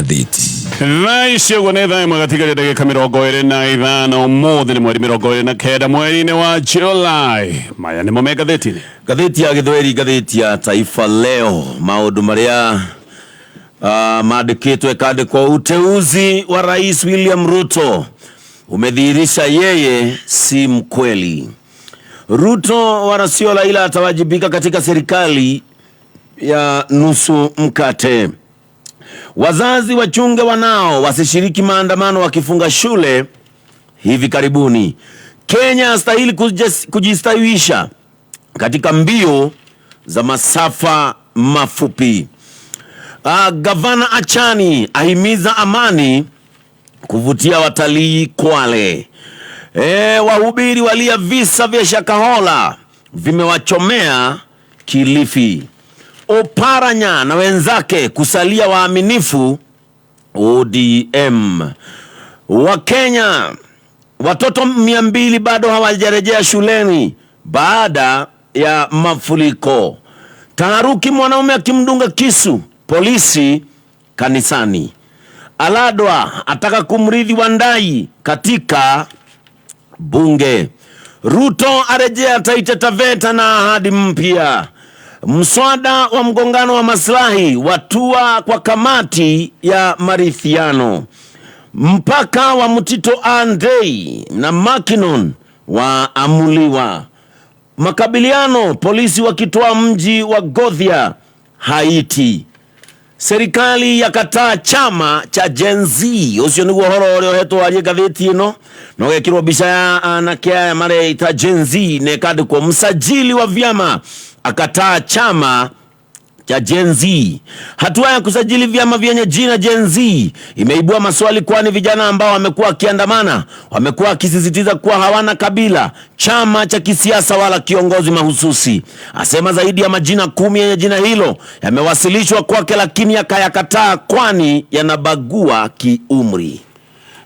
Magathĩti. Thaa ici ũguo nĩ thaa ĩmwe gatigaria ndagĩka 25. Ũmũthĩ nĩ mweri 29 mweri-inĩ wa July. Maya nĩmo me ngathĩti-inĩ. Ngathĩti ya Gĩthweri, ngathĩti ya Taifa Leo, maũndũ marĩa mandĩkĩtwo ĩkandĩkwo uteuzi wa Rais William Ruto umedhihirisha yeye si mkweli. Ruto wala sio Raila atawajibika katika serikali ya nusu mkate. Wazazi wachunge wanao wasishiriki maandamano wakifunga shule hivi karibuni. Kenya astahili kujistawisha katika mbio za masafa mafupi. Gavana Achani ahimiza amani kuvutia watalii Kwale. Wahubiri walia visa vya Shakahola vimewachomea Kilifi. Oparanya na wenzake kusalia waaminifu ODM. Wakenya watoto 200 bado hawajarejea shuleni baada ya mafuriko. Taharuki, mwanaume akimdunga kisu polisi kanisani. Aladwa ataka kumrithi Wandai katika bunge. Ruto arejea Taita Taveta na ahadi mpya. Mswada wa mgongano wa maslahi watua kwa kamati ya maridhiano. Mpaka wa Mtito Andei na Mackinnon waamuliwa. Makabiliano, polisi wakitoa mji wa Gothia, Haiti. Serikali yakataa chama cha Gen Z. Ucio niguo horo uria uhetwo warie ngathĩti ĩno na ũgekĩrwo mbica ya anake aya mareita Gen Z na ĩkandĩkwo msajili wa vyama akataa chama cha Gen Z. Hatua ya kusajili vyama vyenye jina Gen Z imeibua maswali, kwani vijana ambao wamekuwa wakiandamana wamekuwa wakisisitiza kuwa hawana kabila, chama cha kisiasa wala kiongozi mahususi. Asema zaidi ya majina 10 yenye jina hilo yamewasilishwa kwake, lakini akayakataa kwani yanabagua kiumri.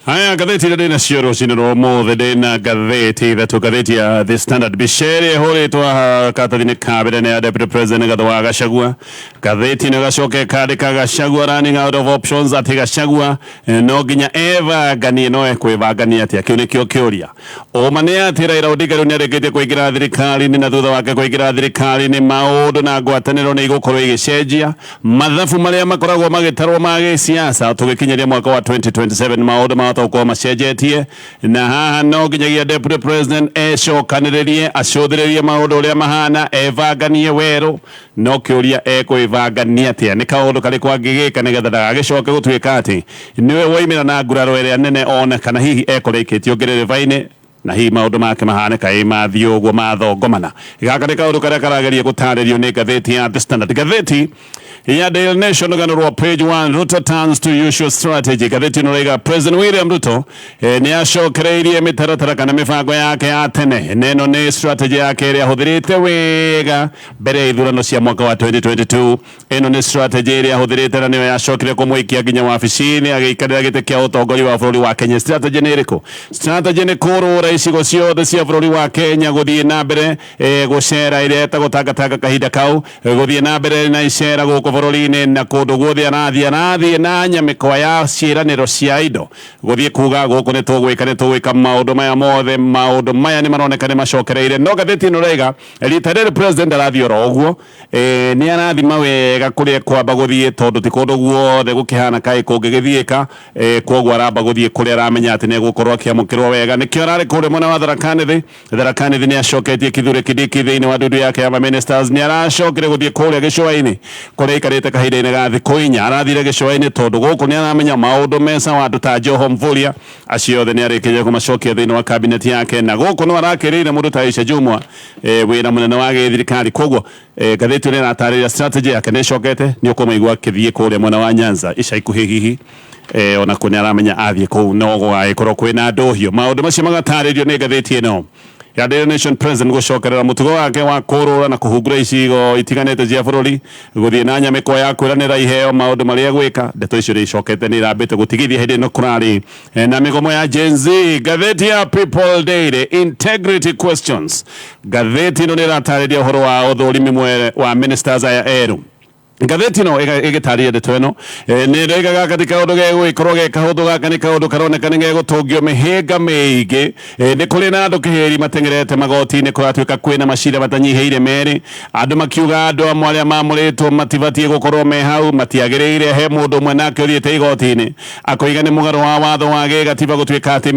Haya, ngathĩti iria ndĩnacio rũcinĩ rwa ũmũthĩ, ndĩna ngathĩti ithatũ. Ngathĩti ya The Standard, mbica ĩrĩa ĩhũrĩtwo haha karatathi-inĩ ka mbere nĩ ya Deputy President Rigathĩ wa Gachagua. Ngathĩti ĩno ĩgacoka ĩkandĩka Gachagua running out of options, atĩ Gachagua no nginya ebanganie. No ekwĩbangania atĩa? Kĩu nĩkĩo kĩũria. Ũma nĩ atĩ Raila Odinga rĩu nĩarĩkĩtie kũingĩra thirikari-inĩ, na thutha wake kũingĩra thirikari-inĩ maũndũ na ngwatanĩro nĩ igũkorwo igĩcenjia. Mathabu marĩa makoragwo magĩtarwo ma gĩsiasa, tũgĩkinyĩria mwaka wa 2027 maũndũ mahota gũkorwo macenjetie, na haha no nginyagia Deputy President ecokanĩrĩrie, acũthĩrĩrie maũndũ ũrĩa mahana, ebanganie werũ. No kĩũria, ekwĩbangania atĩa? Nĩ kaũndũ karĩkũ angĩgĩka nĩgetha ndagagĩcoke gũtuĩka atĩ nĩwe woimĩra na nguraro ĩrĩa nene, ona kana hihi ekore ikĩtio ngĩrĩrĩba-inĩ, na hihi maũndũ make mahane kaĩ mathiĩ ũguo mathongomana? Gaka nĩ kaũndũ karĩa karageria gũtarĩrio nĩ ngathĩti ya The Standard. Ngathĩti ya Daily Nation, rũgano rwa page 1, Ruto turns to usual strategy. Ngathĩti ĩno raiga President William Ruto nĩ acokereirie mĩtaratara kana mĩbango yake ya tene, na ĩno nĩ strategy yake ĩrĩa ahũthĩrĩte wega mbere ya ithurano cia mwaka wa 2022. Ĩno nĩ strategy ĩrĩa ahũthĩrĩte na nĩyo yacokire kũmũikia nginya wabici-inĩ agĩikarĩra gĩtĩ kĩa ũtongoria wa bũrũri wa Kenya. Strategy nĩ ĩrĩkũ? Strategy nĩ kũrũra icigo ciothe cia bũrũri wa Kenya, gũthiĩ na mbere gũcera ĩrĩa ĩtagwo tangatanga kahinda kau, gũthiĩ na mbere na icera gũkũ bũrũri-inĩ, na kũndũ guothe arathiĩ na nyamĩkwa ya ciĩranĩro cia indo, gũthiĩ kuga gũkũ nĩ tũgwĩka, nĩ tũgwĩka maũndũ maya mothe. Maũndũ maya nĩ maroneka nĩ macokereire, no ngathĩti ĩno raiga rita rĩrĩ president arathiĩ oro ũguo, nĩ arathima wega kũrĩa kwamba gũthiĩ, tondũ ti kũndũ guothe gũkĩhana kaĩ kũngĩgĩthiĩka. Koguo aramba gũthiĩ kũrĩa aramenya atĩ nĩ egũkorwo akĩamũkĩrwo wega. Nĩkĩo ararĩ kũrĩa mwena wa Tharaka Nithi. Tharaka Nithi nĩ acoketie Kithure Kindiki thĩinĩ wa ndundu yake ya ministers. Nĩ aracokire gũthiĩ kũrĩa gĩcũa-inĩ kũrĩa aikarĩte kahinda-inĩ ga thikũ 4. Arathire gĩcũa-inĩ tondũ gũkũ nĩ aramenya maũndũ mesa wa andũ ta Joho Mvurya, acio othe nĩ arĩkĩtie kũmacokia thĩinĩ wa cabinet yake, na gũkũ no arakĩrĩire mũndũ ta Aisha Jumwa wĩra mũnene wa gĩthirikari. Koguo ngathĩti ĩno ĩratarĩria strategy yake nĩ ĩcokete. Nĩ ũkũmaigua akĩthiĩ kũrĩa mwena wa Nyanza ica ikuhĩ hihi. Ona kũ nĩ aramenya athiĩ kũu no gũgagĩkorwo kwĩna ndũhiũ. Maũndũ macio magatarĩrio nĩ ngathĩti ĩno ya Daily Nation. President gũcokerera mũtugo wake wa kũrũra na kũhungura icigo itiganĩte cia bũrũri, gũthiĩ na nyamĩkwa ya kwĩranĩra iheo, maũndũ marĩa egwĩka. Ndeto icio nĩ icokete, nĩ irambĩte gũtigithia hĩndĩ ĩno kũrarĩ na mĩgomo ya Gen Z. Ngathĩti ya People Daily, integrity questions. Ngathĩti ĩno nĩ ĩratarĩria ũhoro wa ũthũrimi mwere wa ministers aya erũ. Ngathĩti ĩno ĩgĩtarĩria ndeto ĩno nĩ ĩroiga gaka ti kaũndũ gegũgĩkorwo ge kahũthũ, gaka nĩ kaũndũ karoneka nĩ gegũtũngio mĩhĩnga mĩingĩ. Nĩ kũrĩ na andũ kĩhĩri mateng'erete magoti-inĩ, kũratuĩka kwĩna macira matanyihĩire merĩ, andũ makiuga andũ amwe arĩa mamũrĩtwo matibatiĩ gũkorwo me hau, matiagĩrĩire. He mũndũ ũmwe nake ũthiĩte igoti-inĩ akoiga nĩ mũgarũ wa watho wa gĩgatiba gũtuĩka atĩ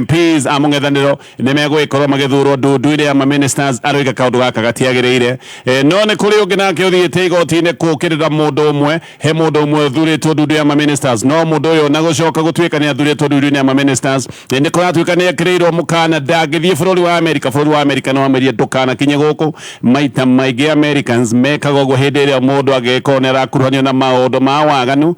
MPs a mũng'ethanĩro nĩ megũgĩkorwo magĩthurwo ndundu-inĩ ya maministers, aroiga kaũndũ gaka gatiagĩrĩire. No nĩ kũrĩ ũngĩ nake ũthiĩte igoti-inĩ kũũkĩrĩra mũndũ ũmwe, he mũndũ ũmwe ũthurĩtwo ndundu ya maministers, no mũndũ ũyũ na gũcoka gũtuĩka nĩ athurĩtwo ndundu-inĩ ya maministers, nĩ kũratuĩka nĩ ekĩrĩirwo mũkana ndangĩthiĩ bũrũri wa Amerika. Bũrũri wa Amerika nĩ wamwĩrire ndũkanakinye gũkũ. Maita maingĩ Americans mekaga ũguo hĩndĩ ĩrĩa mũndũ angĩgĩkorwo nĩ arakuruhanio na maũndũ ma waganu,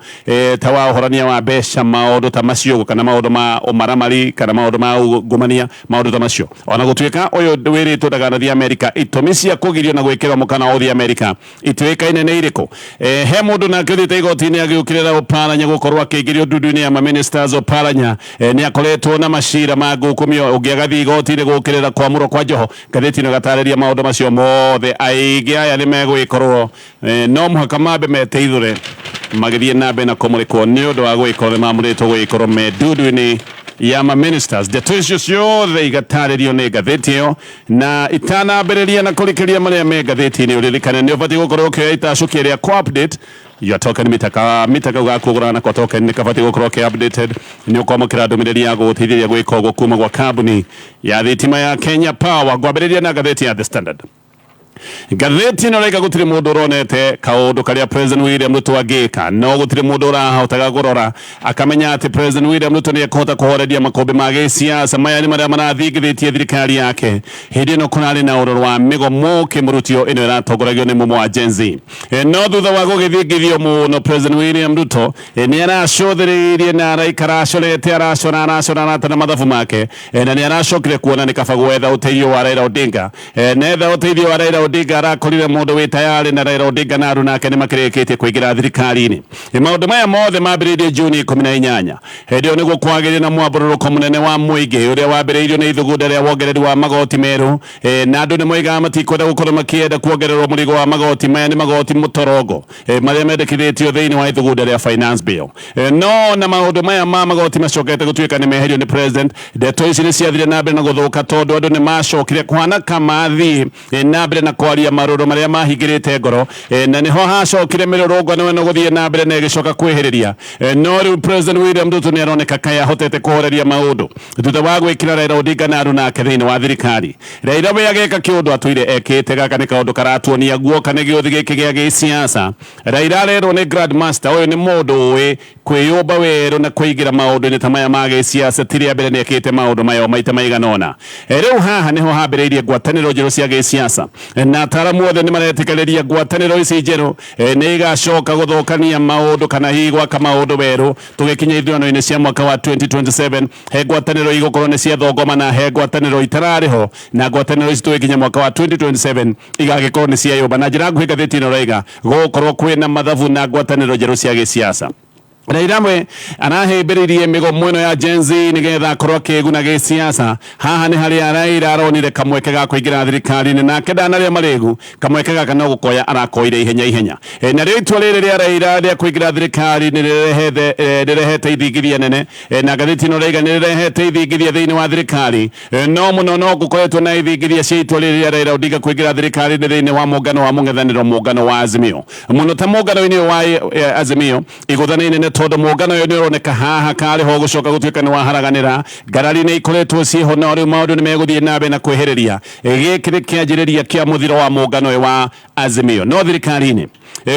ta wa ũhorania wa mbeca, maũndũ ta macio ũguo, kana maũndũ ma ũmaramari, kana maũndũ ma ungumania, maũndũ ta macio. Ona gũtuĩka ũyũ wĩrĩtwo ndakanathiĩ Amerika, itũmi cia kũgirio na gwĩkĩrwo mũkana wa gũthiĩ Amerika ituĩkaine nĩ irĩkũ? He mũndũ nake ũthiĩte igoti-inĩ agĩũkĩrĩra Oparanya gũkorwo akĩingĩrio ndundu-inĩ ya maministers. Oparanya nĩ akoretwo na macira ma ngukumio, ũngĩ agathiĩ igoti-inĩ gũũkĩrĩra kwamũrwo kwa Joho. Ngathĩti ĩno ĩgatarĩria maũndũ macio mothe. Aingĩ aya nĩ megũgĩkorwo no mũhaka mambe meteithũre magĩthiĩ na mbere na kũmũrĩkwo nĩ ũndũ wa gũgĩkorwo nĩ mamũrĩtwo gũgĩkorwo me ndundu-inĩ ya maministers. Ndeto icio ciothe igatarĩrio nĩ ngathĩti ĩyo, na itanambĩrĩria na kũrikĩria marĩa me ngathĩti-inĩ, ũririkane nĩ ũbatiĩ gũkorwo ũkĩoya itacũkia rĩa co-update your token meter. Ka mita kau gaku ũgũraga nako token nĩ kabatiĩ gũkorwo ke updated. Nĩ ũkwamũkĩra ndũmĩrĩri ya gũgũteithĩrĩria gwĩka ũguo kuma gwa kambuni ya thitima ya Kenya Power. Ngwambĩrĩria na ngathĩti ya The Standard. Ngathĩti ĩno ĩraiga gũtirĩ mũndũ ũronete kaũndũ karĩa President William Ruto angĩka, no gũtirĩ mũndũ ũrahotaga kũrora akamenya atĩ President William Ruto nĩ ekũhota kũhoreria makũmbĩ ma gĩsiasa. Maya nĩ marĩa marathingithĩtie thirikari yake hĩndĩ ĩno kũrarĩ na ũroro wa mĩgomo kĩmũrutio ĩno ĩratongoragio nĩ mumo wa Gen Z. No thutha wa gũgĩthingithio mũno, President William Ruto nĩ aracũthĩrĩirie na araikara acorete, aracora aracora aratara mathabu make, na nĩ aracokire kuona nĩ kaba gwetha ũteithio wa Raila Odinga. Netha ũteithio wa Raila Odinga, arakorire mũndũ wĩ tayarĩ, na Raila Odinga na aruna ake nĩ makĩrĩkĩtie kũingĩra thirikari-inĩ. Maũndũ maya mothe mambĩrĩirie Juni 18. Hĩndĩ ĩyo nĩguo kwagĩire na mwambũrũrũko mũnene wa mũingĩ ũrĩa wambĩrĩirio nĩ ithugunda rĩa wongereri wa magoti merũ, na andũ nĩ moigaga matikwenda gũkorwo makĩenda kuongererwo mũrigo wa magoti. Maya nĩ magoti mũtorongo marĩa mendekithĩtio thĩinĩ wa ithugunda rĩa Finance Bill. No na maũndũ maya ma magoti macokete gũtuĩka nĩ meherio nĩ president, ndeto ici nĩ ciathire na mbere na gũthũka, tondũ andũ nĩ macokire kũhana kamathi na mbere na kwaria marũrũ marĩa mahingĩrĩte ngoro, na nĩho hacokire mĩrũrũngano ĩno gũthiĩ na mbere na ĩgĩcoka kwĩhĩrĩria. No rĩu President William Ruto nĩ aroneka kaĩ ahotete kũhoreria maũndũ thutha wa gwĩkĩra Raila Odinga na aruna ake thĩinĩ wa thirikari. Raila we ageka kĩũndũ atũire ekĩte. Gaka nĩ kaũndũ karatuonia guoka nĩ gĩũthi gĩkĩ gĩa gĩsiasa. Raila arerwo nĩ Grandmaster ũyũ nĩ mũndũ ũĩ kwĩyũmba werũ na kũingĩra maũndũ-inĩ ta maya ma gĩsiasa, ti rĩa mbere, nĩ ekĩte maũndũ maya maita maigana ũna. Rĩu haha nĩho hambĩrĩirie ngwatanĩro njerũ cia gĩsiasa, na ataaramu othe nĩ maretĩkĩrĩria ngwatanĩro ici njerũ nĩ igacoka gũthũkania maũndũ kana hihi gwaka maũndũ werũ tũgĩkinya ithurano-inĩ cia mwaka wa 2027. He ngwatanĩro igũkorwo nĩ cia thongoma na he ngwatanĩro itararĩ ho, na ngwatanĩro ici tũgĩkinya mwaka wa 2027 igagĩkorwo nĩ cia yũmba. Na njĩra nguhĩ, ngathĩti ĩno ĩroiga gũgũkorwo kwĩna mathabu na ngwatanĩro njerũ cia gĩsiasa. Raila we arahĩmbĩririe mĩgomo ĩno ya Gen Z nĩgetha akorwo akĩguna gĩsiasa. Haha nĩ harĩa Raila aronire kamweke ga kũingĩra thirikari-inĩ, nake ndanarĩa marĩgu, kamweke gaka no gũkoya arakoire ihenya ihenya. Narĩo itua rĩrĩ rĩa Raila rĩa kũingĩra thirikari nĩ rĩrehete ithingithia nene, na ngathĩti ĩno ĩraiga nĩ rĩrehete ithingithia thĩinĩ wa thirikari. No mũno no gũkoretwo na ithingithia cia itua rĩrĩ rĩa Raila Odinga kũingĩra thirikari-inĩ thĩinĩ wa mũngano wa mũng'ethanĩro, mũngano wa Azimio. Mũno ta mũngano-inĩ ũyũ wa Azimio, igũtha nĩ inene, tondũ mũngano ũyũ nĩ ũroneka haha karĩ ho gũcoka gũtuĩka nĩ waharaganĩra. Ngarari nĩ ikoretwo ciĩho, no rĩu maũndũ nĩ megũthiĩ na mbere na kwĩhĩrĩria. Gĩkĩ nĩ kĩanjĩrĩria kĩa mũthiro wa mũngano ũyũ wa Azimio. No thirikari-inĩ,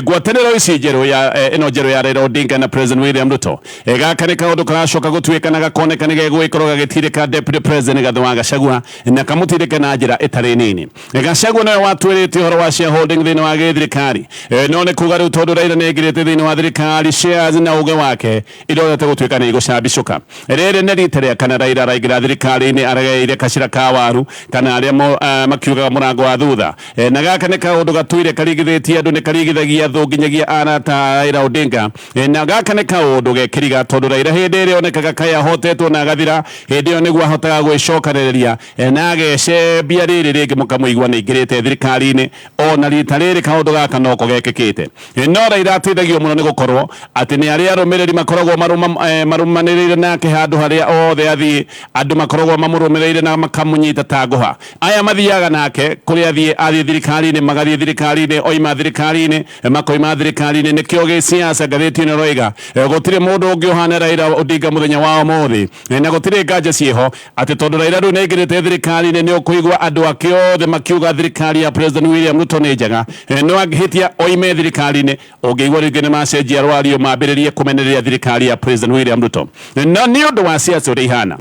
ngwatanĩro ici njerũ ya ĩno njerũ ya Raila Odinga na President William Ruto, gaka nĩ kaũndũ karacoka gũtuĩka na gakoneka nĩ gegũgĩkorwo gagĩtindĩka Deputy President Rigathĩ wa Gachagua, na kamũtindĩke na njĩra ĩtarĩ nini. Gachagua nĩwe watuĩrĩte ũhoro wa shareholding thĩinĩ wa gĩthirikari, no nĩ kuga rĩu tondũ Raila nĩ aingĩrĩte thĩinĩ wa thirikari, shares na uge wake irorete gũtuĩka nĩ igũcambicũka. Rĩrĩ nĩ rita rĩa kana Raila araingĩra thirikari-inĩ aregeire kacĩra ka waru, kana arĩa makiugaga mũrango wa thutha. Na gaka nĩ kaũndũ gatũire karigithĩtie andũ, nĩ karigithagia nginyagia thũ nginyagia arata a Raila Odinga. Na gaka nĩ kaũndũ gekĩriga tondũ Raila hĩndĩ ĩrĩa onekaga kaĩ ahotetwo na agathira, hĩndĩ ĩyo nĩguo ahotaga gwĩcokanĩrĩria na agecembia rĩrĩ rĩngĩ mũkamũigua nĩ aingĩrĩte thirikari-inĩ. Ona rita rĩrĩ kaũndũ gaka noko gekĩkĩte. No Raila ateithagio mũno nĩ gũkorwo atĩ nĩ arĩ arũmĩrĩri makoragwo marũmanĩrĩire nake handũ harĩa othe athiĩ, andũ makoragwo mamũrũmĩrĩire na makamũnyita ta ngũha. Aya mathiaga nake kũrĩa athiĩ, athiĩ thirikari-inĩ magathiĩ thirikari-inĩ, oima thirikari-inĩ makoima thirikari-inĩ. Nĩkĩo gĩsiasa ngathĩti ĩno ĩroiga gũtirĩ mũndũ ũngĩ ũhana Raila Odinga mũthenya wa ũmũthĩ, na gũtirĩ nganja ciĩho atĩ tondũ Raila rĩu nĩaingĩrĩte thirikari-inĩ nĩ ũkũigua andũ ake othe makiuga thirikari ya President William Ruto nĩ njega, no angĩhĩtia oime thirikari-inĩ ũngĩigua rĩngĩ nĩ macenjia rwario mambĩrĩrie kũmenereria thirikari ya President William Ruto. No nĩ ũndũ wa siasa ũrĩa ihana,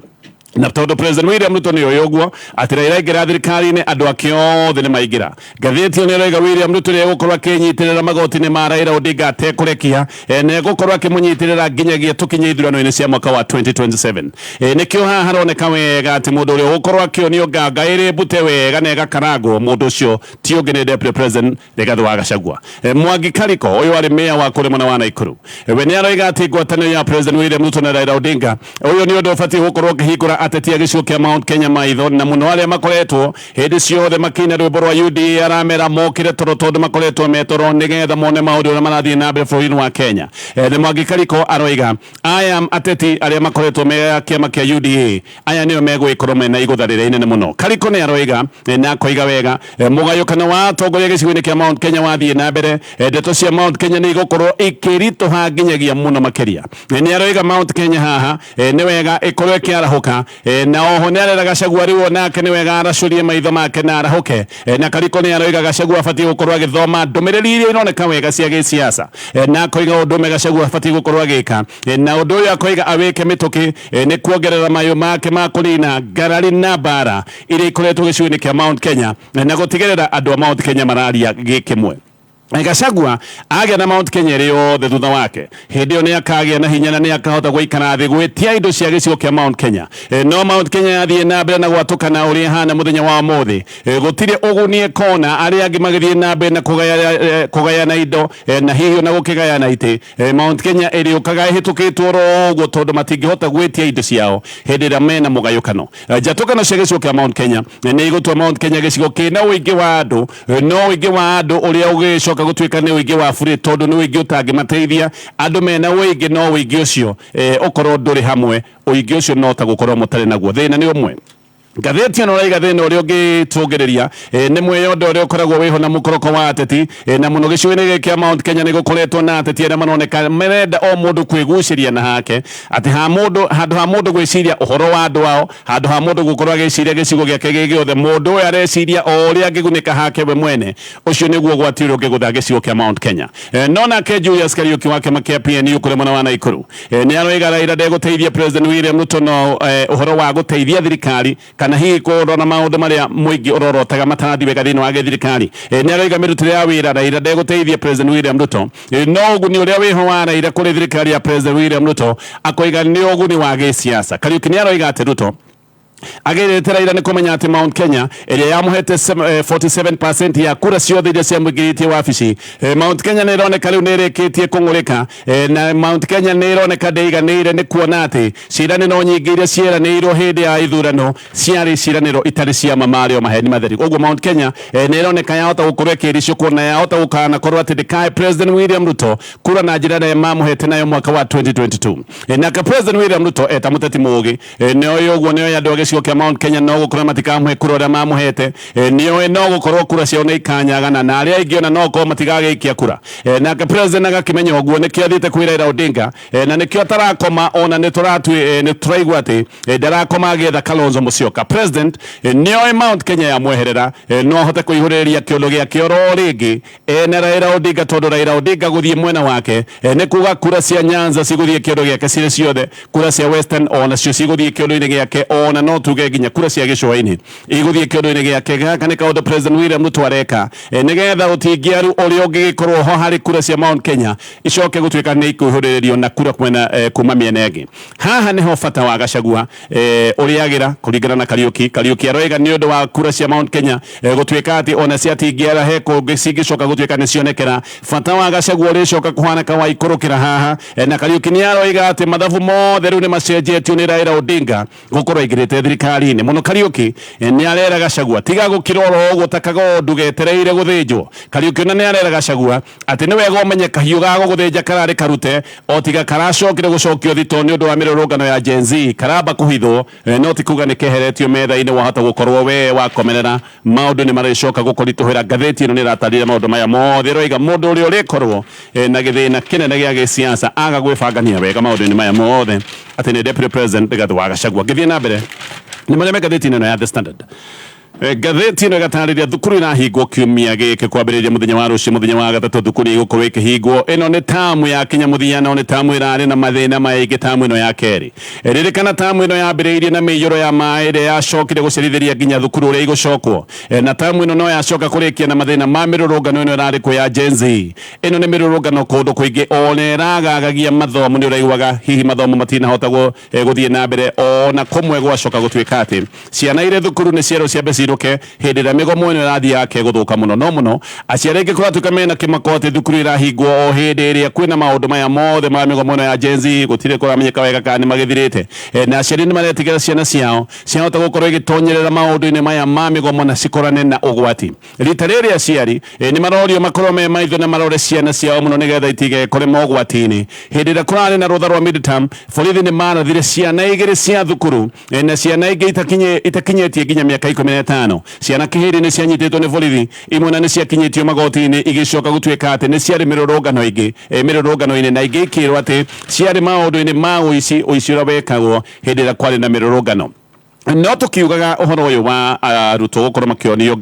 na tondũ President William Ruto nĩ oĩ ũguo atĩ Raila aingĩra thirikari-inĩ andũ ake othe nĩ maingĩra. Ngathĩti ĩyo nĩ ĩroiga William Ruto nĩ egũkorwo akĩnyitĩrĩra magoti-inĩ ma Raila Odinga atekũrekia, na egũkorwo akĩmũnyitĩrĩra nginyagia tũkinye ithurano-inĩ cia mwaka wa 2027. Nĩkĩo haha haroneka wega atĩ mũndũ ũrĩa ũgũkorwo akĩonio nganga ĩrĩ mbute wega na ĩgakarangwo, mũndũ ũcio ti ũngĩ nĩ Deputy President Rigathi wa Gachagua. Mwangi Kariko ũyũ arĩ meya wa kũrĩa mwena wa Naikuru, we nĩ aroiga atĩ ngwatanĩro ya President William Ruto na Raila Odinga, ũyũ nĩ ũndũ ũbatiĩ gũkorwo ũkĩhingũra ateti a gĩcigo kĩa Mount Kenya maitho, na mũno arĩa makoretwo hĩndĩ ciothe makĩina rwĩmbo rwa UDA aramera mokĩre toro tondũ makoretwo me toro nĩgetha mone maũndũ ũrĩa marathiĩ na mbere bũrũri-inĩ wa Kenya. Nĩ Mwangi Kariko aroiga aya ateti arĩa makoretwo me kĩama kĩa UDA aya nĩo megũgĩkorwo mena igũtha rĩrĩa inene mũno. Kariko nĩ aroiga na akoiga wega mũgayũkano wa atongoria gĩcigo-inĩ kĩa Mount Kenya wathiĩ na mbere, ndeto cia Mount Kenya nĩ igũkorwo ikĩritũha nginyagia mũno makĩria. Nĩ aroiga Mount Kenya haha nĩ wega ĩkorwo ĩkĩarahũka, na oho nĩ arera Gachagua rĩu onake nĩ wega aracũrie maitho make na arahũke. Na Kariko nĩ aroiga Gachagua abatiĩ gũkorwo agĩthoma ndũmĩrĩri iria ironeka wega cia gĩsiasa, na akoiga ũndũ ũmwe Gachagua abatiĩ gũkorwo agĩka, na ũndũ ũyũ akoiga awĩke mĩtũkĩ nĩ kuongerera mayũ make ma kũnina ngarari na mbara iria ikoretwo gĩcigo-inĩ kĩa Mount Kenya, na gũtigĩrĩra andũ a Mount Kenya mararia gĩkĩmwe. Gachagua agĩa na Mount Kenya ĩrĩ yothe thutha wake, hĩndĩ ĩyo nĩ akagĩa na hinya na nĩ akahota gũikara thĩ gwĩtia indo cia gĩcigo kĩa Mount Kenya. No Mount Kenya yathiĩ na mbere na gwatũkana ũrĩa ĩhana mũthenya wa ũmũthĩ, gũtirĩ ũguni ĩkona arĩa angĩ magĩthiĩ na mbere na kũgayana indo na hihi ona gũkĩgayana itĩ. Mount Kenya ĩrĩũkaga ĩhĩtũkĩtwo oro ũguo tondũ matingĩhota gwĩtia indo ciao hĩndĩ ĩrĩa mena mũgayũkano. Njatũkano cia gĩcigo kĩa Mount Kenya nĩ igũtua Mount Kenya gĩcigo kĩna ũingĩ wa andũ, no ũingĩ wa andũ ũrĩa ũgĩcoka gũtuĩka nĩ ũingĩ wa burĩ tondũ nĩ ũingĩ ũtangĩmateithia. Andũ mena ũingĩ no ũingĩ ũcio ũkorwo ndũrĩ hamwe, ũingĩ ũcio no ta gũkorwo mũtarĩ naguo. Thĩna nĩ ũmwe. Ngathĩti ĩno ĩraiga thĩna ũrĩa ũngĩtũngĩrĩria nĩ mwĩyondo ũrĩa ũkoragwo wĩho na mũkoroko wa ateti, na mũno gĩcigo-inĩ gĩkĩ kĩa Mount Kenya nĩ gũkoretwo na ateti arĩa maroneka marenda o mũndũ kwĩgucĩria na hake, atĩ ha mũndũ handũ ha mũndũ gwĩciria ũhoro wa andũ ao, handũ ha mũndũ gũkorwo agĩciria gĩcigo gĩake gĩ gĩothe, mũndũ ũyũ areciria o ũrĩa angĩgunĩka hake we mwene. Ũcio nĩguo ũgwati ũrĩa ũngĩgũtha gĩcigo kĩa Mount Kenya. No nake Julius Kariuki wa kĩama kĩa PNU kũrĩa mwena wa Naikuru nĩ aroiga Raila ndegũteithia President William Ruto no ũhoro wa gũteithia thirikari kana hihi kũrora maũndũ marĩa mũingĩ ũrorotaga matarathiĩ wega thĩinĩ wa gĩthirikari. Nĩ aroiga mĩrutĩre ya wĩra Raila ndegũteithia President William Ruto, no ũguni ũrĩa wĩho wa Raila kũrĩ thirikari ya President William Ruto akoiga nĩ ũguni wa gĩsiasa. Kariuki nĩ aroiga atĩ Ruto agĩrĩte Raila nĩ kũmenya atĩ Mount Kenya ĩrĩa yamũhete 47% ya kura ciothe iria ciamũingĩrĩtie wabici, Mount Kenya nĩ ĩroneka rĩu nĩ ĩrĩkĩtie kũng'ũrĩka, na Mount Kenya nĩ ĩroneka ndĩiganĩire nĩ kuona atĩ ciĩranĩro nyingĩ iria cieranĩirwo hĩndĩ ya ithurano ciarĩ ciĩranĩro itarĩ cia ma, marĩ o maheni matheri. Ũguo Mount Kenya nĩ ĩroneka yahota gũkorwo ĩkĩricũkwo na yahota gũkanakorwo atĩ ndĩkahe President William Ruto kura na njĩra ĩrĩa mamũhete nayo mwaka wa 2022. Nake President William Ruto eta mũteti mũũgĩ nĩoĩ ũguo, nĩoĩ andũ a gĩcigo kĩa Mount Kenya no gũkorwo matikamũhe kura ũrĩa mamũhete, nĩoĩ no gũkorwo kura ciao nĩ ikanyagana na arĩa aingĩ ona no gũkorwo matigagĩikia kura. Nake President agakĩmenya ũguo, nĩkĩo athiĩte kwĩ Raila Odinga, na nĩkĩo atarakoma, ona nĩ tũraigua atĩ ndarakoma agĩetha Kalonzo Musyoka. President nĩoĩ Mount Kenya yamweherera no ahote kũihũrĩrĩria kĩondo gĩake oro rĩngĩ ena Raila Odinga, tondũ Raila Odinga gũthiĩ mwena wake nĩ kuga kura cia Nyanza cigũthiĩ kĩondo gĩake cirĩ ciothe, kura cia Western onacio cigũthiĩ kĩondo-inĩ gĩake, ona no no tuge nginya kura cia gĩcũa-inĩ igũthiĩ kĩondo-inĩ gĩake. Gaka nĩ kaũndũ President William Ruto areka nĩgetha ũtingiaru ũrĩa ũngĩgĩkorwo ho harĩ kura cia Mount Kenya icoke gũtuĩka nĩ ikuhũrĩrĩrio na kura mwena kuma mĩena ĩngĩ. Haha nĩho bata wa Gachagua ũrĩagĩra kũringana na Kariuki. Kariuki aroiga nĩ ũndũ wa kura cia Mount Kenya gũtuĩka atĩ ona ciatingĩara he kũngĩ cingĩcoka gũtuĩka nĩ cionekera, bata wa Gachagua ũrĩcoka kũhanĩka wa ikũrũkĩra haha. Na Kariuki nĩ aroiga atĩ mathabu mothe rĩu nĩ macenjetio nĩ Raila Odinga gũkorwo aingĩrĩte thirikari-inĩ mũno. Kariuki nĩ arera Gachagua tiga gũkira oro ũguo ta kagondu getereire gũthĩnjwo. Kariuki ona nĩ arera Gachagua atĩ nĩ wega ũmenye kahiũ ga gũgũthĩnja kararĩ karute o tiga karacokire gũcokio thito nĩ ũndũ wa mĩrũrũngano ya Gen Z, karamba kũhithwo no ti kuga nĩ keheretio metha-inĩ. Wahota gũkorwo we wakomerera maũndũ nĩ marĩcoka gũkũritũhĩra. Ngathĩti ĩno nĩ ĩratarĩria maũndũ maya mothe, ĩroiga mũndũ ũrĩa ũrĩkorwo na gĩthĩna kĩnene gĩa gĩsiasa aga gwĩbangania wega maũndũ-inĩ maya mothe atĩ nĩ Deputy President Rigathi wa Gachagua. Ngĩthiĩ na mbere nĩ marĩa me ngathĩti-inĩ ĩno ya The Standard. Ngathĩti ĩno ĩgatarĩria thukuru irahingwo kiumia gĩkĩ kwambĩrĩria mũthenya wa rũciũ, mũthenya wa gatatũ thukuru igũkorwo ĩkĩhingwo. Ĩno nĩ tamu ya kinya mũthia, no nĩ tamu ĩrarĩ na mathĩna maingĩ. Tamu ĩno ya kerĩ, ririkana tamu ĩno yambĩrĩirie na mĩiyũro ya maĩ ĩrĩa yacokire gũcerithĩria nginya thukuru ũrĩa igũcokwo. Na tamu ĩno no yacoka kũrĩkia na mathĩna ma mĩrũrũngano ĩno ĩrarĩ kuo ya Gen Z. Ĩno nĩ mĩrũrũngano kũndũ kũingĩ ona ĩragagagia mathomo, nĩ ũraiguaga hihi mathomo matinahota gũthiĩ na mbere. Ona kũmwe gwacoka gũtuĩka atĩ ciana irĩ thukuru nĩ cierwo ciambe cirũke hĩndĩ ĩrĩa mĩgomo ĩno ĩrathiĩ yake gũthũka mũno. No mũno aciari aingĩ kũratuĩka mena kĩmako atĩ thukuru irahingwo o hĩndĩ ĩrĩa kwĩna maũndũ maya mothe ma mĩgomo ĩno ya Gen Z, gũtirĩ kũramenyeka wega kana nĩ magĩthirĩte. Na aciari nĩ maretigĩra ciana ciao ciahota gũkorwo igĩtonyerera maũndũ-inĩ maya ma mĩgomo na cikorane na ũgwati. Rita rĩrĩ aciari nĩ marorio makorwo me maitho na marore ciana ciao mũno nĩgetha itigekore mogwati-inĩ. Hĩndĩ ĩrĩa kũrarĩ na rũtha rwa midterm, borithi nĩ marathire ciana igĩrĩ cia thukuru na ciana ingĩ itakinyĩtie nginya mĩaka 15. Ciana kĩhĩrĩ nĩ cianyitĩtwo nĩ borithi, imwe na nĩ ciakinyĩtio magoti-inĩ igĩcoka gũtuĩka atĩ nĩ ciarĩ mĩrũrũngano ĩngĩ mĩrũrũngano-inĩ, na ingĩ ikĩrwo atĩ ciarĩ maũndũ-inĩ ma ũici, ũici ũrĩa wekagwo hĩndĩ ĩrĩa kwarĩ na mĩrũrũngano. No tukiugaga ũhoro ũyũ wa arutwo gũkorwo makĩonio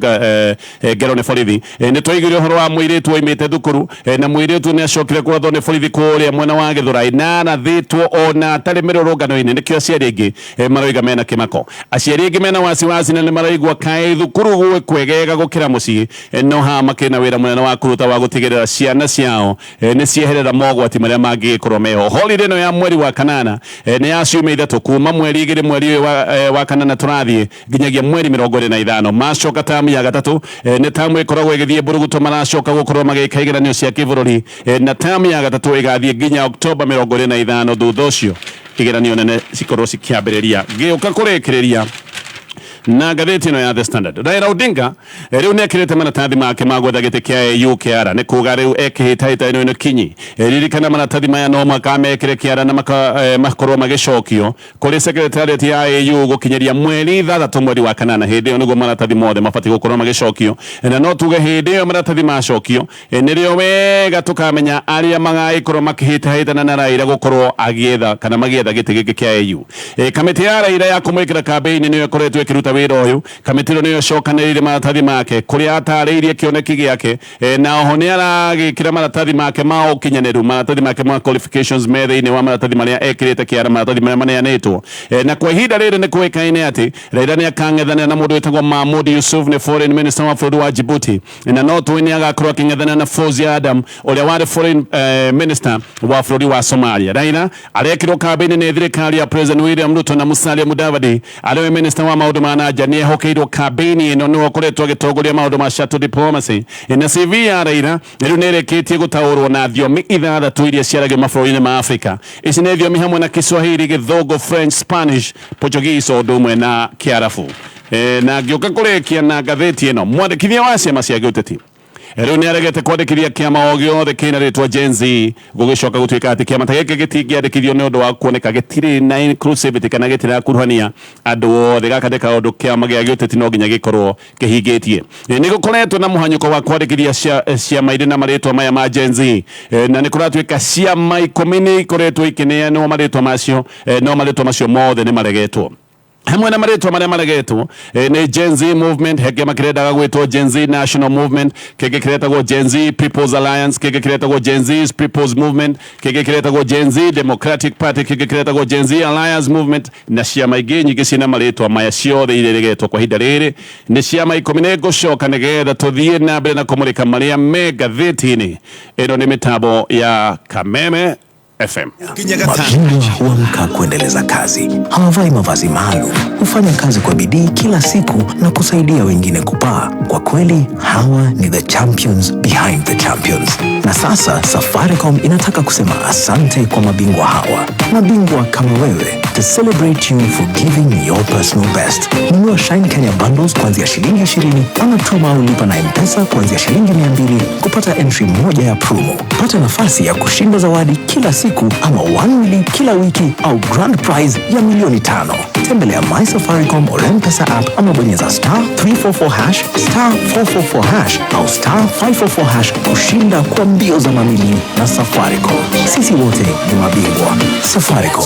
ngero nĩ borithi, nĩ twaiguire ũhoro wa mũirĩtu waimĩte thukuru, na mũirĩtu nĩ acokire kũrathwo nĩ borithi kũrĩa mwena wa Gĩthũrai na arathĩtwo ona atarĩ mĩrũrũngano-inĩ. Nĩkĩo aciari aingĩ maroiga mena kĩmako, aciari aingĩ mena wasiwasi na nĩ maraigua kaĩ thukuru gwĩ kwegega gũkĩra mũciĩ. No haha makĩrĩ na wĩra mũnene wa kũruta wa gũtigĩrĩra ciana ciao nĩ cieherera mogwati marĩa mangĩgĩkorwo meho. Holiday ĩno ya mweri wa kanana nĩ ya ciumia 3, kuma mweri 2 mweri ũyũ wa kanana tũrathiĩ nginyagia mweri 25. Macoka tamu ya gatatũ, nĩ tamu ĩkoragwo ĩgĩthiĩ mburuguto, maracoka gũkorwo magĩka igeranio cia kĩbũrũri, na tamu ya gatatũ ĩgathiĩ nginya Oktoba 25. Thutha ũcio igeranio nene cikorwo cikĩambĩrĩria. Ngĩũka kũrĩkĩrĩria na ngathĩti ĩno ya The Standard, Raila Odinga rĩu nĩ ekĩrĩte maratathi make ma gwetha gĩtĩ kĩa AU kĩara, nĩ kuga rĩu ekĩhĩtahĩtano kinyi. Ririkana maratathi maya no mũhaka mekĩre kĩara na makorwo magĩcokio kũrĩ secretariat ya AU gũkinyĩria mweri 6 mweri wa kanana. Hĩndĩ ĩyo nĩguo maratathi mothe mabatiĩ gũkorwo magĩcokio, na no tuge hĩndĩ ĩyo maratathi macokio nĩrĩo wega tũkamenya arĩa magagĩkorwo makĩhĩtahĩtana na Raila gũkorwo agĩetha kana magĩetha gĩtĩ gĩkĩ kĩa AU. Kamĩtĩ ya Raila ya kũmwĩkĩra kambĩini nĩyo ĩkoretwo ĩkĩruta wĩra ũyũ. Kamĩtĩ ĩno nĩyo ĩcokanĩrĩire maratathi make kũrĩa atarĩirie kĩoneki gĩake, na oho nĩ aragĩkĩra maratathi make ma ũkinyanĩru, maratathi make ma qualifications me thĩinĩ wa maratathi marĩa ekĩrĩte kĩara, maratathi marĩa maneanĩtwo. Na kwa ihinda rĩrĩ nĩ kũĩkaine atĩ Raila nĩ akang'ethanĩra na mũndũ wĩtagwo Mahmoud Yusuf, nĩ foreign minister wa bũrũri wa Djibouti, na no tũĩ nĩ agakorwo akĩng'ethanĩra na Fawzia Adam ũrĩa warĩ foreign minister wa bũrũri wa Somalia. Raila arekĩrwo kambĩini nĩ thirikari ya President William Ruto, na Musalia Mudavadi arĩ we minister wa maũndũ ma na nja nĩ ehokeirwo kambĩini ĩno, nĩwe ũkoretwo agĩtongoria maũndũ ma shuttle diplomacy. Na CV ya Raila rĩu nĩ ĩrĩkĩtie gũtaũrwo na thiomi 6 iria ciaragio mabũrũri-inĩ ma Afrika. Ici nĩ thiomi hamwe na Kiswahili, Gĩthũngũ, French, Spanish, Portuguese o ũndũ ũmwe na Kĩarabu. Na ngĩũka kũrĩkia na ngathĩti ĩno, mwandĩkithia wa ciama cia gĩũteti rĩu nĩ aregete kwandĩkithia kĩama o gĩothe kĩna rĩtwa Gen Z, gũgĩcoka gũtuĩka atĩ kĩama ta gĩkĩ gĩtingĩandĩkithio nĩ ũndũ wa kuoneka gĩtirĩ na inclusivity kana gĩtirakuruhania andũ othe. Gaka nĩ kaũndũ kĩama gĩa gĩũteti no nginya gĩkorwo kĩhingĩtie. Nĩ gũkoretwo na mũhanyũko wa kwandĩkithia ciama irĩ na marĩtwa maya ma Gen Z, na nĩ kũratuĩka ciama 10 nĩ ikoretwo ikĩneanwo marĩtwa macio, no marĩtwa macio mothe nĩ maregetwo. Hamwe na marĩtwa marĩa maregetwo nĩ Gen Z Movement, he kĩama kĩrendaga gwĩtwo Gen Z National Movement, kĩngĩ kĩretagwo Gen Z People's Alliance, kĩngĩ kĩretagwo Gen Z People's Movement, kĩngĩ kĩretagwo Gen Z Democratic Party, kĩngĩ kĩretagwo Gen Z Alliance Movement, na ciama ingĩ nyingĩ ciĩna marĩtwa maya ciothe iria iregetwo kwa ihinda rĩrĩ nĩ ciama ikũmi. Nĩ ngũcoka nĩgetha tũthiĩ na mbere na kũmũrĩka marĩa me ngathĩti-inĩ ĩno. Nĩ mĩtambo ya Kameme FM. Mabingwa huamka kuendeleza kazi, hawavai mavazi maalum, hufanya kazi kwa bidii kila siku na kusaidia wengine kupaa. Kwa kweli, hawa ni the champions behind the champions. Na sasa Safaricom inataka kusema asante kwa mabingwa hawa, mabingwa kama wewe, to celebrate you for giving your personal best. Nunua Shine Kenya bundles kuanzia shilingi 20 ama tuma au lipa na M-Pesa kuanzia shilingi 200 kupata entry moja ya promo. Pata nafasi ya kushinda zawadi kila siku ama 1 million kila wiki au grand prize ya milioni 5. Tembelea My Safaricom or M-Pesa app ama bonyeza *344#, *444# au *544# kushinda kwa mbio za mamilioni na Safaricom. Sisi wote ni mabingwa. Safaricom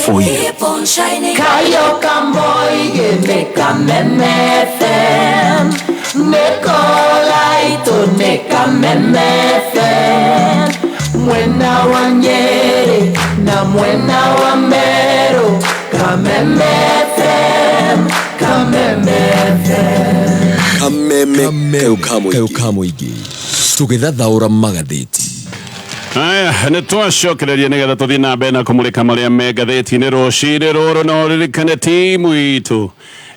for you. Keep on shining. Kayo Kamoige Kameme FM Nekolaito ne Kameme FM Mwena wa Nyeri na mwena wa Meru, Kameme FM, Kameme FM. Kameme kau ka mũingĩ tũgĩthathaũra magathĩti. Aya, nĩ twacokereria nĩgetha tũthiĩ na mbere na kũmũrĩka marĩa me ngathĩti-inĩ rũcinĩ rũrũ. No ririkane timu itũ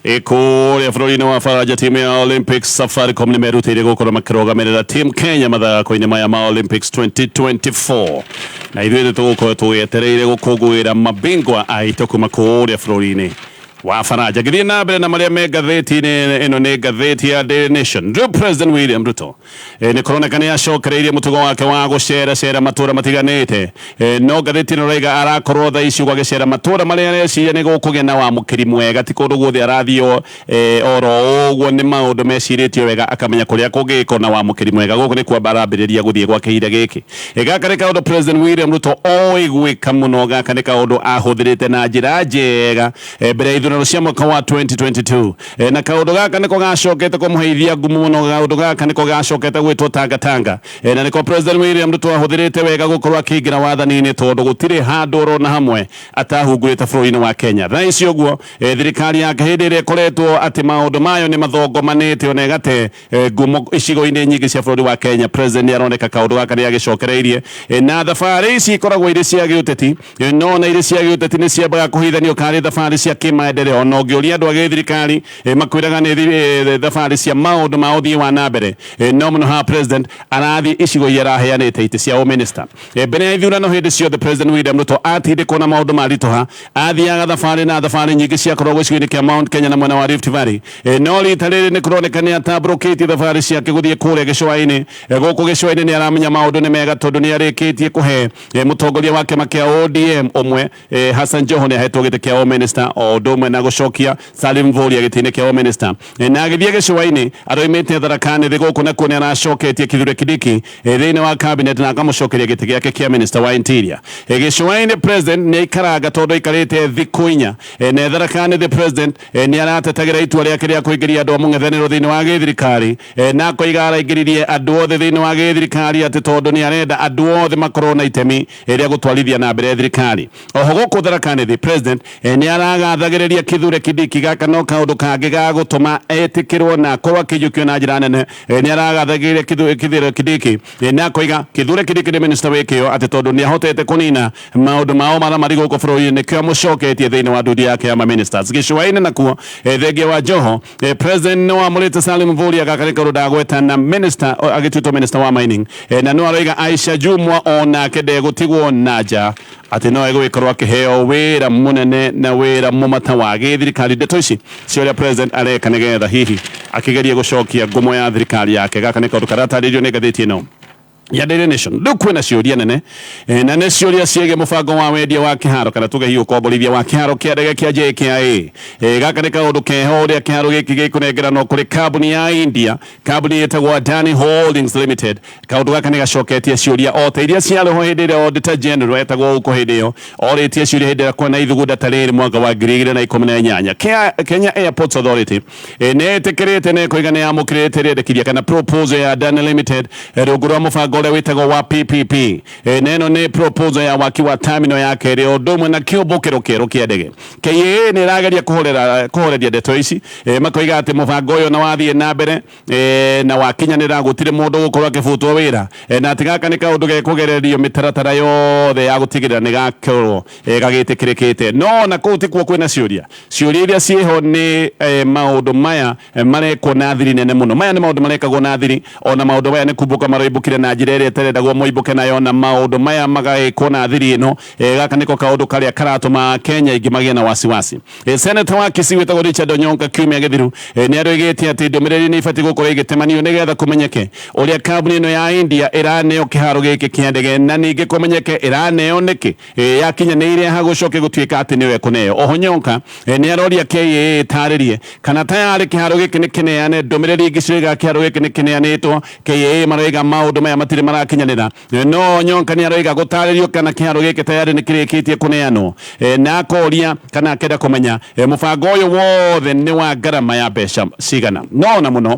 ĩkũrĩa bũrũri-inĩ wa Faranja, timu ya Olympics, Safaricom nĩ merutĩire gũkorwo makĩrũgamĩrĩra Team Kenya mathako-inĩ maya ma Olympics 2024, na ithuĩ nĩ tũgũkorwo tũgĩetereire gũkũngũĩra mabingwa aitũ kuma kũrĩa bũrũri-inĩ wa Faranja. Gĩthiĩ na mbere na marĩa me ngathĩti-inĩ ĩno, nĩ ngathĩti ya Daily Nation. Rĩu President William Ruto nĩ kũroneka nĩ acokereirie mũtugo wake wa gũcera cera matũra matiganĩte, no ngathĩti ĩno raiga arakorwo thaa ici agĩcera matũra marĩa areciria nĩ gũkũgĩa na wamũkĩri mwega. Ti kũndũ guothe arathiĩ oro ũguo, nĩ maũndũ mecirĩtio wega, akamenya kũrĩa kũngĩkwo na wamũkĩri mwega. Gũkũ nĩ kuo arambĩrĩria gũthiĩ gwa kĩhinda gĩkĩ. Gaka nĩ kaũndũ President William Ruto oĩ gwĩka mũno. Gaka nĩ kaũndũ ahũthĩrĩte na njĩra njega mbere ya ithurano cia mwaka wa 2022, na kaũndũ gaka nĩko gacokete kũmũheithia ngumo mũno. Kaũndũ gaka nĩko gacokete gwĩtwo tangatanga, na nĩko President William Ruto ahũthĩrĩte wega gũkorwo akĩingĩra wathani-inĩ, tondũ gũtirĩ handũ orona hamwe atahungurĩte bũrũri-inĩ wa Kenya. Thaa ici ũguo, thirikari yake hĩndĩ ĩrĩa ĩkoretwo atĩ maũndũ mayo nĩ mathongomanĩte ona ĩgate ngumo icigo-inĩ nyingĩ cia bũrũri wa Kenya, President nĩ aroneka kaũndũ gaka nĩ agĩcokereirie, na thabarĩ ici ikoragwo irĩ cia gĩũteti, no na irĩ cia gĩũteti nĩ ciambaga kũhithanio karĩ thabarĩ cia kĩmaendeleo. Ona ũngĩũria andũ a gĩthirikari, makwĩraga nĩ thabarĩ cia maũndũ ma ũthii wa na mbere, no mũno haha President arathiĩ icigo iria araheanĩte itĩ cia ũminista. Mbere ya ithurano, hĩndĩ ciothe President William Ruto atindĩkwo na maũndũ maritũha, athiaga thabarĩ, na thabarĩ nyingĩ ciakoragwo gĩcigo-inĩ kĩa Mount Kenya na mwena wa Rift Valley, no rita rĩrĩ nĩ kũroneka nĩ atambũrũkĩtie thabarĩ ciake gũthiĩ kũrĩa gĩcũa-inĩ. Gũkũ gĩcũa-inĩ nĩ aramenya maũndũ nĩ mega, tondũ nĩ arĩkĩtie kũhe mũtongoria wa kĩama kĩa ODM ũmwe, Hassan Joho, nĩ ahetwo gĩtĩ kĩa ũminista, o ũndũ ũmwe na gũcokia Salim Mvurya gĩtĩ-inĩ kĩa ũminista. Na agĩthiĩ gĩcũa-inĩ aroimĩte Tharaka Nithi, gũkũ nakuo nĩ aracoketie Kithure Kindiki thĩinĩ wa cabinet na akamũcokeria gĩtĩ gĩake kĩa minister wa interior. Gĩcũa-inĩ President nĩ aikaranga, tondũ aikarĩte thikũ 4, na Tharaka Nithi President nĩ aratetagĩra itua rĩake rĩa kũingĩria andũ a mũng'ethanĩro thĩinĩ wa gĩthirikari, na akoiga araingĩririe andũ othe thĩinĩ wa gĩthirikari atĩ tondũ nĩ arenda andũ othe makorwo na itemi rĩa gũtwarithia na mbere thirikari. Oho gũkũ Tharaka Nithi President nĩ aragathagĩrĩria Kithure Kindiki. Gaka no kaũndũ kangĩ ga gũtũma etĩkĩrwo na akorwo akĩiyũkio na njĩra nene. Nĩ aragathagĩrĩria Kithure Kindiki, na akoiga Kithure Kindiki nĩ minister wĩ kĩyo, atĩ tondũ nĩ ahotete kũnina maũndũ mao marĩa marĩ gũkũ bũrũri-inĩ, nĩkĩo amũcoketie thĩinĩ wa ndundu yake ya maministers. Gĩcũa-inĩ nakuo, thengia wa Joho, President nĩ wamũrĩte Salim Mvurya. Gaka nĩ kaũndũ ndagweta na minister agĩtuĩtwo minister wa mining, na no aroiga Aisha Jumwa onake ndegũtigwo na nja, atĩ no egũgĩkorwo akĩheo wĩra mũnene na wĩra mũmata wa gĩthirikari. Ndeto ici cia ũrĩa President areka nĩgetha hihi akĩgerie gũcokia ngumo ya thirikari yake, gaka nĩ kaũndũ karatarĩrio nĩ ngathĩti ĩno. Ya Daily Nation rĩu kwĩna ciũria nene na nĩ ciũria ciĩgiĩ mũbango wa wendia wa kĩharo kana tuge hihi ũkomborithia wa kĩharo kĩa ndege kĩa JKIA. Gaka nĩ kaũndũ keho ũrĩa kĩharo gĩkĩ gĩkũnengeranwo kũrĩ kambuni ya India, kambuni ĩtagwo Adani Holdings Limited. Kaũndũ gaka nĩ gacoketie ciũria o ta iria ciarĩ ho hĩndĩ ĩrĩa Auditor General etagwo Ouko hĩndĩ ĩyo orĩtie ciũria hĩndĩ ĩrĩa kwena ithugunda ta rĩrĩ mwaka wa 2018. Kenya Airports Authority nĩ ĩtĩkĩrĩte na ĩkoiga nĩ yamũkĩrĩte rĩendekithia kana proposal ya Adani Limited rungu rwa mũbango ũrĩa wĩtagwo wa PPP. Na ĩno nĩ proposal ya waki wa terminal ya kerĩ o ũndũ ũmwe na kĩũmbũkĩro kĩerũ kĩa ndege. KAA nĩ ĩrageria kũhoreria ndeto ici, makoiga atĩ mũbango ũyũ na wathiĩ na mbere na wakinyanĩra gũtirĩ mũndũ ũgũkorwo akĩbutwo wĩra, na atĩ gaka nĩ kaũndũ gekũgererio mĩtaratara yothe ya gũtigĩrĩra nĩ gakorwo gagĩtĩkĩrĩkĩte. No na kũu tikuo kwĩna ciũria. Ciũria iria ciĩho nĩ maũndũ maya marekwo na thiri nene mũno. Maya nĩ maũndũ marekagwo na thiri, ona maũndũ maya nĩ kumbũka maroimbũkire na njĩra ĩrĩa ĩtarendagwo moimbũke nayo, na maũndũ maya magagĩkwo na thiri ĩno. Gaka nĩko kaũndũ karĩa karatũma Kenya aingĩ magĩe na wasiwasi. Senator wa Kisii wĩtagwo Richard Onyonka kiumia gĩthiru nĩ aroigĩte atĩ ndũmĩrĩri nĩ ibatiĩ gũkorwo ĩgĩtemanio nĩgetha kũmenyeke ũrĩa kambuni ĩno ya India ĩraneo kĩharo gĩkĩ kĩa ndege, na ningĩ kũmenyeke ĩraneo nĩkĩ yakinyanĩire ha gũcoke gũtuĩka atĩ nĩyo ĩkũneo. Oho Nyonka nĩ aroria KAA ĩtarĩrie kana tayarĩ kĩharo gĩkĩ nĩ kĩneane. Ndũmĩrĩri ingĩ ciroiga kĩharo gĩkĩ nĩ kĩneanĩtwo. KAA maroiga maũndũ maya matirĩ marakinyanĩra. No Nyonka nĩ aroiga gũtarĩrio kana kĩharo gĩkĩ tayarĩ nĩ kĩrĩkĩtie kũneanwo, na akoria kana akenda kũmenya mũbango ũyũ wothe nĩ wa ngarama ya mbeca cigana. No na mũno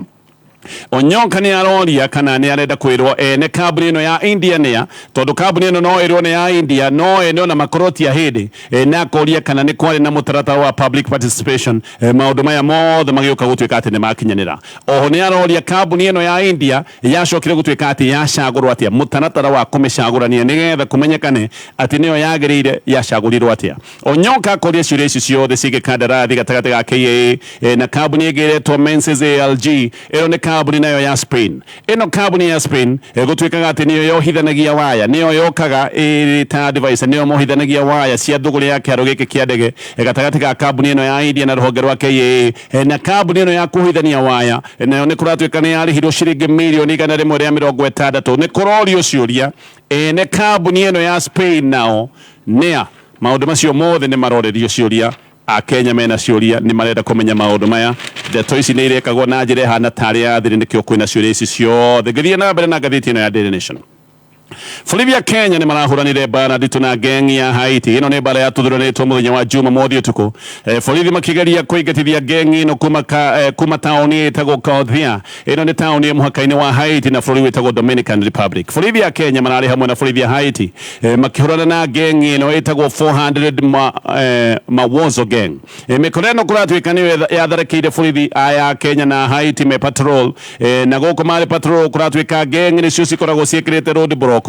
Onyonka nĩ aroria kana nĩ arenda kwĩrwo ene kambuni ĩno ya India nĩa, tondũ kambuni ĩno no ĩrwo nĩ ya India no ene ona makorwo ti a hĩndĩ, na akoria kana nĩ kwarĩ na mũtaratara wa public participation maũndũ maya mothe magĩũka gũtuĩka atĩ nĩ makinyanĩra. Oho nĩ aroria kambuni ĩno ya India yacokire gũtuĩka atĩ yacagũrwo atĩa, mũtaratara wa kũmĩcagũrania nĩgetha kũmenyekane atĩ nĩyo yagĩrĩire yacagũrirwo atĩa. Onyonka akoria ciũria ici ciothe ciĩgiĩ kandarathi gatagatĩ ga KAA na kambuni ĩngĩ ĩretwo Menses ALG. Ĩno nĩ kambuni nayo ya Spain. Ĩno kambuni ya Spain gũtuĩkaga atĩ nĩyo yohithanagia waya, nĩyo yokaga ĩrĩ ta advisor, nĩyo mohithanagia waya cia thũgũrĩ ya kĩharo gĩkĩ kĩa ndege gatagatĩ ga kambuni ĩno ya India na rũhonge rwa KAA. Na kambuni ĩno ya kuohithania waya nayo nĩ kũratuĩka nĩ yarĩhirwo ciringi mirioni 160. Nĩ kũrorio ciũria ene kambuni ĩno ya Spain nao nĩa. Maũndũ macio mothe nĩ marorerio ciũria. Akenya mena ciũria, nĩ marenda kũmenya maũndũ maya. Ndeto ici nĩ irekagwo na njĩra ĩhana tarĩ ya thiri, nĩkĩo kwĩna ciũria ici ciothe. Ngĩthiĩ na mbere na ngathĩti ĩno ya Daily Nation, borithi ya Kenya nĩ marahũranire mbara nditũ na gengi ya Haiti. Ĩno nĩ mbara yatuthuranĩtwo mũthenya wa Jumamothi ũtukũ, borithi makĩgeria kũingatithia gengi ĩno kuma taũni ĩtagwo Kauthia. Ĩno nĩ taũni ĩ mũhaka-inĩ wa Haiti na bũrũri wĩtagwo Dominican Republic. Borithi ya Kenya mararĩ hamwe na borithi ya Haiti makĩhũrana na gengi ĩno ĩtagwo 400 Mawozo gang. Mĩkora ĩno kũratuĩka nĩyo yatharĩkĩire borithi aya Kenya na Haiti me patrol, na gũkũ marĩ patrol kũratuĩka gang nĩcio cikoragwo ciĩkĩrĩte road block,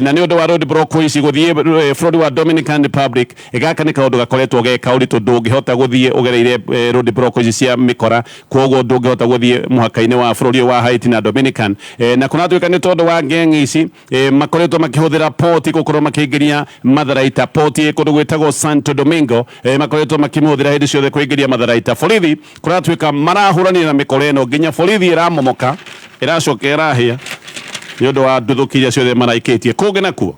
na nĩ ũndũ wa road block ici gũthiĩ bũrũri wa Dominican Republic, gaka nĩ kaũndũ gakoretwo ge kaũritũ. Ndũngĩhota gũthiĩ ũgereire road block ici cia mĩkora, koguo ndũngĩhota gũthiĩ mũhaka-inĩ wa bũrũri wa Haiti na Dominican. Na kũratuĩka nĩ tondũ wa gang ici makoretwo makĩhũthĩra poti gũkorwo makĩingĩria matharaita. Poti kũndũ gwĩtagwo Santo Domingo, makoretwo makĩmĩhũthĩra hĩndĩ ciothe kũingĩria matharaita. Borithi kũratuĩka marahũranire na mĩkora ĩno nginya borithi ĩramomoka, ĩracoka ĩrahĩa nĩ ũndũ wa nduthũki iria ciothe maraikĩtie. Kũngĩ nakuo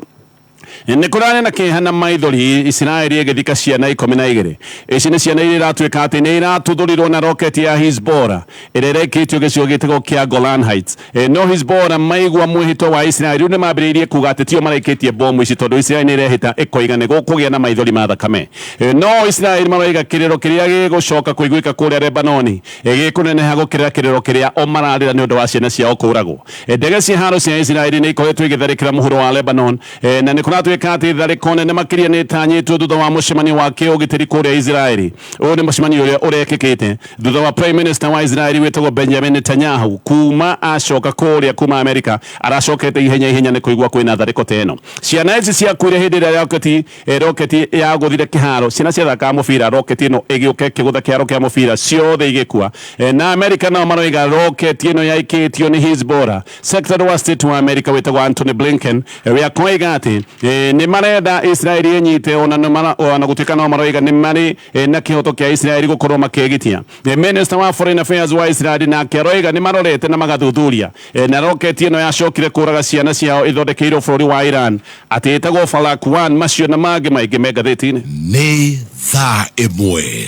nĩ kũrarĩ na kĩeha na maithori Isiraeli ĩgĩthika ciana 12. Ici nĩ ciana iria iratuĩka atĩ nĩ iratuthũrirwo na roketi ya Hezbollah ĩrĩa ĩrekĩtio gĩcigo gĩtagwo kĩa Golan Heights. No Hezbollah maigua mwĩhĩtwa wa Isiraeli, rĩu nĩ mambĩrĩirie kuga atĩ tio maraikĩtie bomu ici, tondũ Isiraeli nĩ ĩrehĩta ĩkoiga nĩ gũkũgĩa na maithori ma thakame. No Isiraeli maroiga kĩrĩro kĩrĩa gĩgũcoka kũiguĩka kũrĩa Lebanoni gĩkũneneha gũkĩra kĩrĩro kĩrĩa o mararĩra nĩ ũndũ wa ciana ciao kũragwo. Ndege cia haro cia Isiraeli nĩ ikoretwo igĩtharĩkĩra mũhuro wa Lebanon, na nĩ kũratuĩka atĩ tharĩko nene makĩria nĩ ĩtanyĩtwo thutha wa mũcemanio wa kĩũgitĩri kũrĩa Isiraeli. Ũyũ nĩ mũcemanio ũrĩa ũrekĩkĩte thutha wa Prime Minister wa Isiraeli wĩtagwo Benjamin Netanyahu kuma acoka kũrĩa kuma Amerika, aracokete ihenya ihenya nĩ kũigua kwĩna tharĩko ta ĩno. Ciana ici ciakuire hĩndĩ ĩrĩa roketi yagũthire kĩharo. Ciana ciathakaga mũbira, roketi ĩno ĩgĩũka ĩkĩgũtha kĩharo kĩa mũbira, ciothe igĩkua. Na Amerika nao maroiga roketi ĩno yaikĩtio nĩ Hezbollah. Secretary wa State wa Amerika wĩtagwo Antony Blinken we akoiga atĩ Nĩ marenda Israeli ĩnyite ona gũtuĩka no maroiga nĩ marĩ na kĩhoto kĩa Israeli gũkorwo makĩgitia. Minister wa Foreign Affairs wa Israeli nake aroiga nĩ marorete na magathuthuria na roketi ĩno yacokire kũraga ciana ciao ĩthondekeirwo bũrũri wa Iran atĩ ĩtagwo Falak 1. Macio na mangĩ maingĩ me ngathĩti-inĩ. Nĩ thaa 1.